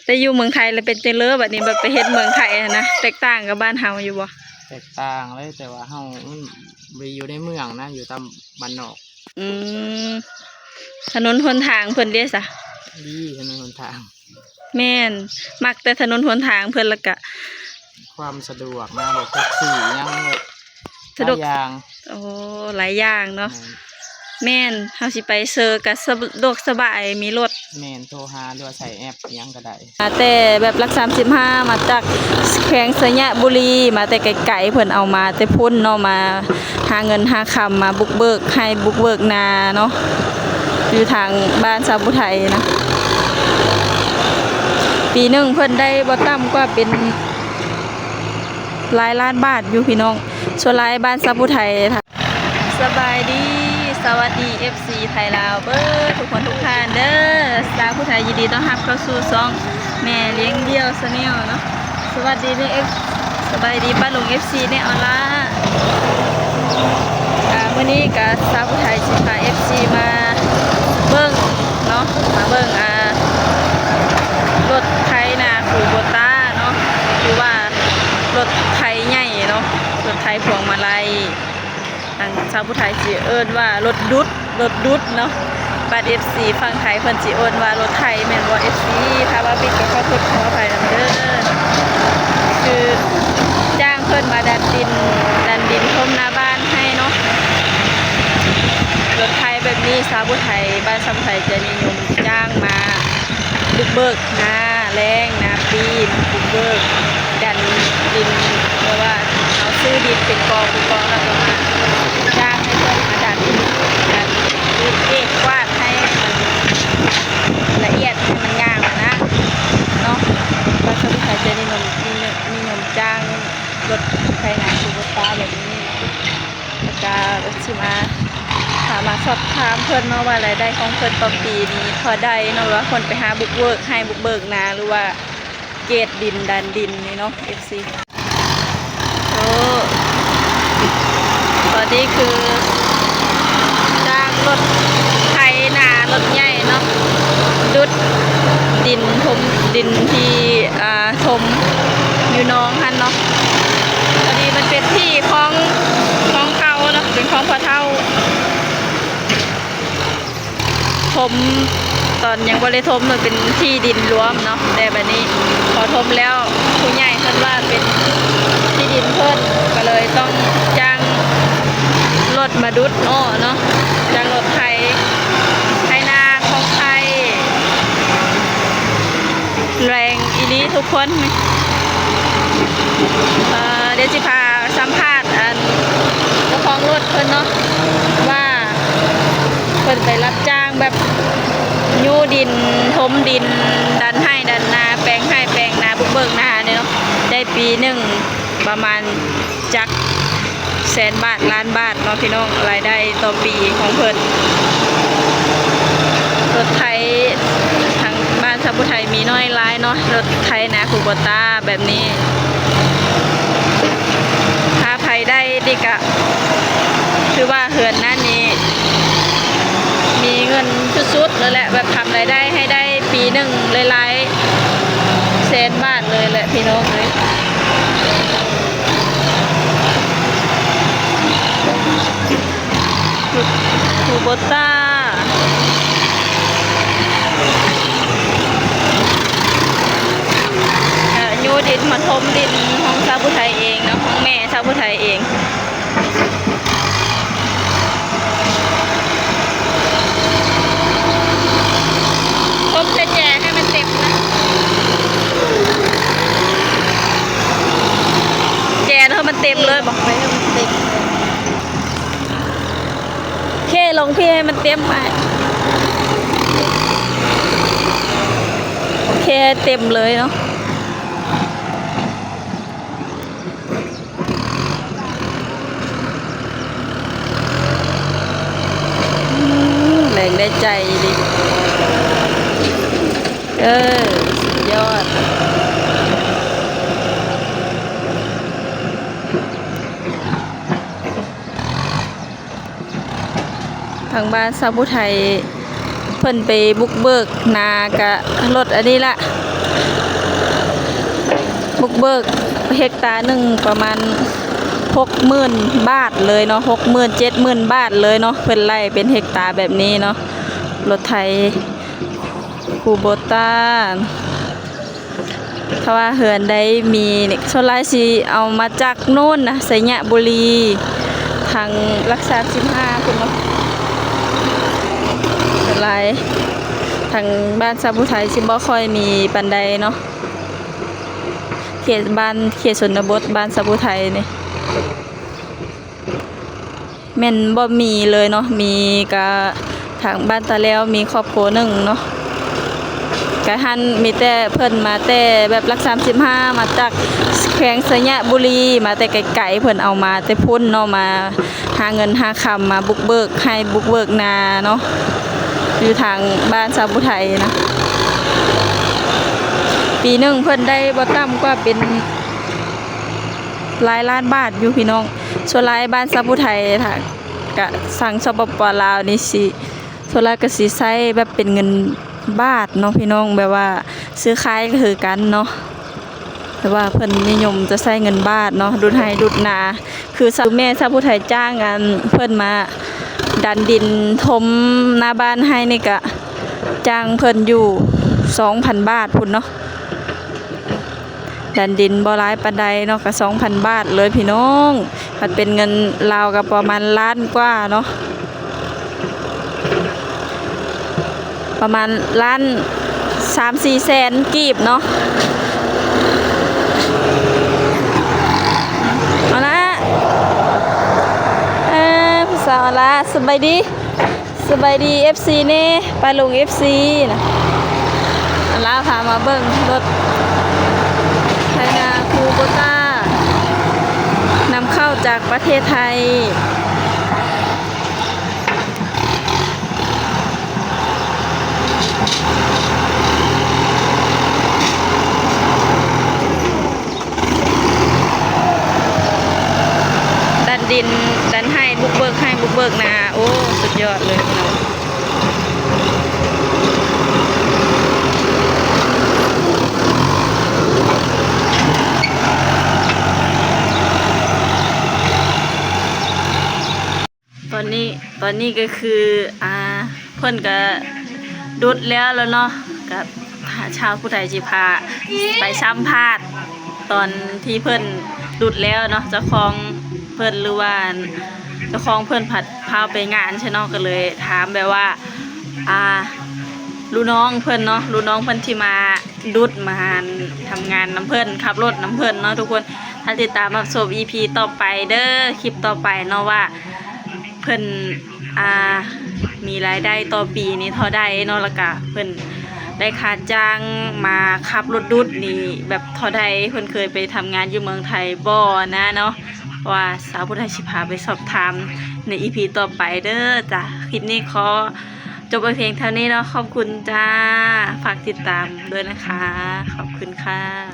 ແຕ່ຢູ່ເມືອງໄທແລ້ວເປັນຈັ່ງເລີ ບັດນີ້ແບບໄປເຮັດເມືອງໄທຫັ້ນນະ ແຕກຕ່າງກັບບ້ານເຮົາຢູ່ບໍ່? ແຕກຕ່າງເລີຍ ແຕ່ວ່າເຮົາມັນບໍ່ໄດ້ຢູ່ໃນເມືອງນະ ຢູ່ຕາມບ້ານນອກ. ອືມ ຖະໜົນຫົນທາງເພິ່ນເດຊະ? ດີ ຖະໜົນຫົນທາງ. ແມ່ນ ມັກແຕ່ຖະໜົນຫົນທາງເພິ່ນ ແລ້ວກະຄວາມສະດວກນະ ລົດແທັກຊີຫຍັງ ສະດວກ ຫຼາຍຢ່າງ. ໂອ້ ຫຼາຍຢ່າງເນາະ. ແມ່ນ ແມ່ນ ເຮົາຊິໄປເຊີກະສະດວກສະບາຍ ມີລົດ. ແມ່ນ ໂທຫາ ຫຼືວ່າໃຊ້ແອັບຫຍັງກໍໄດ້. ມາແຕ່ແບບຫຼັກສາມສິບຫ້າ ມາຈາກແຂວງໄຊຍະບູລີ ມາແຕ່ໄກໆ ເພິ່ນເອົາມາແຕ່ພຸ້ນເນາະ ມາຫາເງິນຫາຄຳ ມາບຸກເບີກໄຮ່ບຸກເບີກນາເນາະ ຢູ່ທາງບ້ານຊາວຜູ້ໄທນະ. ປີໜຶ່ງເພິ່ນໄດ້ບໍ່ຕ່ຳກວ່າເປັນຫຼາຍລ້ານບາດຢູ່ພີ່ນ້ອງ ສ່ວນຫຼາຍບ້ານຊາວຜູ້ໄທ. ສະບາຍດີ ສະຫວັດດີ ເອັຟຊີ ໄທລາວເບີດທຸກຄົນທຸກທ່ານເດີ. ຊາວຜູ້ໄທຍິນດີຕ້ອນຮັບເຂົ້າສູ່ຊ່ອງແມ່ລ້ຽງດ່ຽວ Channel ເນາະ. ສະຫວັດດີເດີ ເອັຟ ສະບາຍດີປ້າລຸງ ເອັຟຊີ ແນ່ອອນລາ. ກະມື້ນີ້ກະຊາວຜູ້ໄທຊິພາ ເອັຟຊີ ມາເບິ່ງເນາະ ມາເບິ່ງ ອ່າ ລົດໄຖນາຄູໂບຕ້າເນາະ ຄືວ່າລົດໄຖໃຫຍ່ເນາະ ລົດໄຖພວງມາໄລ. ທາງຊາວຜູ້ໄທຊິເອີ້ນວ່າລົດດຸດ ລົດດຸດເນາະ ບັດເອັຟຊີຝັ່ງໄທເພິ່ນຊິເອີ້ນວ່າລົດໄຖແມ່ນບໍ່ ເອັຟຊີ? ຖ້າວ່າຜິດກໍຂໍໂທດຂໍອະໄພນຳເດີ. ຄືຈ້າງເພິ່ນມາດັນດິນ ດັນດິນຖົມໜ້າບ້ານໃຫ້ເນາະ. ລົດໄຖແບບນີ້ຊາວຜູ້ໄທ ບ້ານຊາວຜູ້ໄທຈະນິຍົມຈ້າງມາບຸກເບີກ ໜ້າແລ້ງ ໜ້າປີ ມາບຸກເບີກ ດັນດິນ ແບບວ່າເຮົາຊື້ດິນເປັນກອງເປັນກອງ ແລ້ວກໍມາຈ້າງໃຫ້ເພິ່ນມາດັນ ດັນເອກກວາດໃຫ້ມັນລະອຽດ ໃຫ້ມັນງາມນະເນາະ. ບ້ານຊາວຜູ້ໄທຈະນິຍົມ ນິຍົມ ນິຍົມຈ້າງລົດໄຖນາຄູໂບຕ້າແບບນີ້ເນາະ. ແລ້ວກະຊິມາ ຖາມມາສອບຖາມເພິ່ນເນາະວ່າລາຍໄດ້ຂອງເພິ່ນຕໍ່ປີນີ້ເທົ່າໃດເນາະ ວ່າເພິ່ນໄປຫາບຸກເບີກໄຮ່ບຸກເບີກນາ ຫຼືວ່າເກດດິນດັນດິນນີ້ເນາະ ເອັຟຊີ. ໂອ້ ຕອນນີ້ຄືຈ້າງລົດໄຖນາລົດໃຫຍ່ເນາະ ດຸດດິນຖົມດິນທີ່ ອ່າ ຖົມຢູ່ໜອງຫັ້ນເນາະ. ພໍດີມັນເປັນທີ່ຂອງ ຂອງເກົ່າເນາະ ເປັນຂອງພໍ່ເຖົ້າ ຖົມ ຕອນຍັງບໍ່ໄດ້ຖົມມັນເປັນທີ່ດິນລວມເນາະ ແຕ່ບັດນີ້ພໍຖົມແລ້ວ ຜູ້ໃຫຍ່ເພິ່ນວ່າເປັນທີ່ດິນເພິ່ນ ກໍເລີຍຕ້ອງຈ້າງລົດມາດຸດເນາະ ຈ້າງລົດໄຖ ໄຖນາຂອງໃຜ ແຮງອີ່ຫຼີທຸກຄົນ. ເອີ ດຽວຊິພາສຳພາດ ອັນ ເຈົ້າຂອງລົດເພິ່ນເນາະ ວ່າເພິ່ນໄປຮັບຈ້າງແບບຍູ້ດິນ ຖົມດິນ ດັນໄຮ່ດັນນາ ແປງໄຮ່ແປງນາ ບຸກເບີກນານີ້ເນາະ ໄດ້ປີໜຶ່ງປະມານຈັກແສນບາດ ລ້ານບາດເນາະພີ່ນ້ອງ ລາຍໄດ້ຕໍ່ປີຂອງເພິ່ນ. ລົດໄຖທາງບ້ານຊາວຜູ້ໄທມີໜ້ອຍຫຼາຍເນາະ ລົດໄຖນາຄູໂບຕ້າແບບນີ້. ຖ້າໃຜໄດ້ນີ້ກະ ຄືວ່າເຮືອນນັ້ນນີ້ມີເງິນສຸດໆເລີຍແຫຼະ ແບບທຳລາຍໄດ້ໃຫ້ໄດ້ປີໜຶ່ງຫຼາຍໆແສນບາດເລີຍແຫຼະພີ່ນ້ອງເອີຍ. ຄູໂບຕ້າ ເອີ ຍູ້ດິນມາຖົມດິນຂອງຊາວຜູ້ໄທເອງເນາະ ຂອງແມ່ຊາວຜູ້ໄທເອງ. ຖົມແຈໃຫ້ມັນເຕັມນະ ແຈໃຫ້ມັນເຕັມເລີຍບໍ? ເຄ ລົງພີ້ໃຫ້ມັນເຕັມ ອ້າຍ ເຄ ເຕັມເລີຍເນາະ. ອືມ ແຮງໄດ້ໃຈອີ່ຫຼີ ເອີ ສຸດຍອດ. ທາງບ້ານຊາວຜູ້ໄທເພິ່ນໄປບຸກເບີກນາກະລົດອັນນີ້ລະ ບຸກເບີກເຮັກຕາໜຶ່ງປະມານຫົກໝື່ນບາດເລີຍເນາະ, ຫົກໝື່ນ ເຈັດໝື່ນບາດເລີຍເນາະ, ເພິ່ນໄລ່ເປັນເຮັກຕາແບບນີ້ເນາະ. ລົດໄຖຄູໂບຕາ ຖ້າວ່າເຮືອນໃດມີນີ້ ສ່ວນຫຼາຍຊິເອົາມາຈາກໂນ້ນນະ ໄຊຍະບູລີ ທາງຫຼັກສາມສິບຫ້າພຸ້ນເນາະ. ສ່ວນຫຼາຍທາງບ້ານຊາວຜູ້ໄທຊິບໍ່ຄ່ອຍມີປານໃດເນາະ, ເຂດບ້ານ ເຂດຊົນນະບົດ ບ້ານຊາວຜູ້ໄທນີ້ ແມ່ນບໍ່ມີເລີຍເນາະ, ມີກະທາງບ້ານຕາແລ້ວ ມີຄອບຄົວໜຶ່ງເນາະ. ກະຫັ້ນມີແຕ່ເພິ່ນມາແຕ່ແບບຫຼັກສາມສິບຫ້າ ມາຈາກແຂວງໄຊຍະບູລີ ມາແຕ່ໄກໆ ເພິ່ນເອົາມາແຕ່ພຸ້ນເນາະ, ມາຫາເງິນຫາຄຳ ມາບຸກເບີກໄຮ່ບຸກເບີກນາເນາະ ຢູ່ທາງບ້ານຊາວຜູ້ໄທນະ. ປີໜຶ່ງເພິ່ນໄດ້ບໍ່ຕ່ຳກວ່າເປັນ ຫຼາຍລ້ານບາດຢູ່ພີ່ນ້ອງ. ສ່ວນຫຼາຍບ້ານຊາວຜູ້ໄທ ທາງກະທາງ ສປປ ລາວນີ້ຊິ ສ່ວນຫຼາຍກະຊິໃຊ້ແບບເປັນເງິນບາດເນາະພີ່ນ້ອງ, ແບບວ່າຊື້ຂາຍກະຄືກັນເນາະ, ແຕ່ວ່າເພິ່ນນິຍົມຈະໃຊ້ເງິນບາດເນາະ ດຸດໄຮ່ດຸດນາ. ຄືຊາວ ແມ່ຊາວຜູ້ໄທຈ້າງອັນເພິ່ນມາດັນດິນຖົມໜ້າບ້ານໃຫ້ນີ້ກະ ຈ້າງເພິ່ນຢູ່ສອງພັນບາດພຸ້ນເນາະ. ດັນດິນບໍ່ຫຼາຍປານໃດເນາະ, ກະສອງພັນບາດເລີຍພີ່ນ້ອງ, ມັນເປັນເງິນລາວກະປະມານລ້ານກວ່າເນາະ, ປະມານລ້ານສາມສີ່ແສນກີບເນາະ. ເອົາລະ ເອີ ຜູ້ສາວ ເອົາລະ ສະບາຍດີ. ສະບາຍດີ ເອັຟຊີ ແດ່ ປ້າລຸງ ເອັຟຊີ ນະ. ລາວພາມາເບິ່ງລົດໄຖນາຄູໂບຕາ ນຳເຂົ້າຈາກປະເທດໄທ. ດັນດິນ ດັນໄຮ່ ບຸກເບີກໄຮ່ ບຸກເບີກນາ. ໂອ້ ສຸດຍອດເລີຍພີ່ນ້ອງ. ຕອນນີ້ ຕອນນີ້ກະຄື ອ່າ ເພິ່ນກະດຸດແລ້ວລະເນາະ, ກະຊາວຜູ້ໄທຊິພາໄປສຳພາດຕອນທີ່ເພິ່ນດຸດແລ້ວເນາະ, ເຈົ້າຂອງເພິ່ນ ຫຼືວ່າເຈົ້າຂອງເພິ່ນພັດພາໄປງານຊັ້ນເນາະ, ກະເລີຍຖາມແບບວ່າ ອ່າ ລູກນ້ອງເພິ່ນເນາະ, ລູກນ້ອງເພິ່ນທີ່ມາດຸດ ມາທຳງານນຳເພິ່ນ ຂັບລົດນຳເພິ່ນເນາະທຸກຄົນ. ຖ້າຕິດຕາມຮັບຊົມ ອີພີ ຕໍ່ໄປເດີ, ຄລິບຕໍ່ໄປເນາະ ວ່າ ເພິ່ນ ອ່າ ມີລາຍໄດ້ຕໍ່ປີນີ້ເທົ່າໃດເນາະ, ແລ້ວກະເພິ່ນໄດ້ຄ່າຈ້າງມາຂັບລົດດຸດນີ້ແບບເທົ່າໃດ, ເພິ່ນເຄີຍໄປທຳງານຢູ່ເມືອງໄທບໍ່ນະເນາະ, ວ່າສາວຜູ້ໃດຊິພາໄປສອບຖາມໃນ ອີພີ ຕໍ່ໄປເດີ. ຈ້າ ຄລິບນີ້ຂໍຈົບໄວ້ພຽງເທົ່ານີ້ເນາະ, ຂອບຄຸນຈ້າ, ຝາກຕິດຕາມດ້ວຍນະຄະ, ຂອບຄຸນຄ່ະ.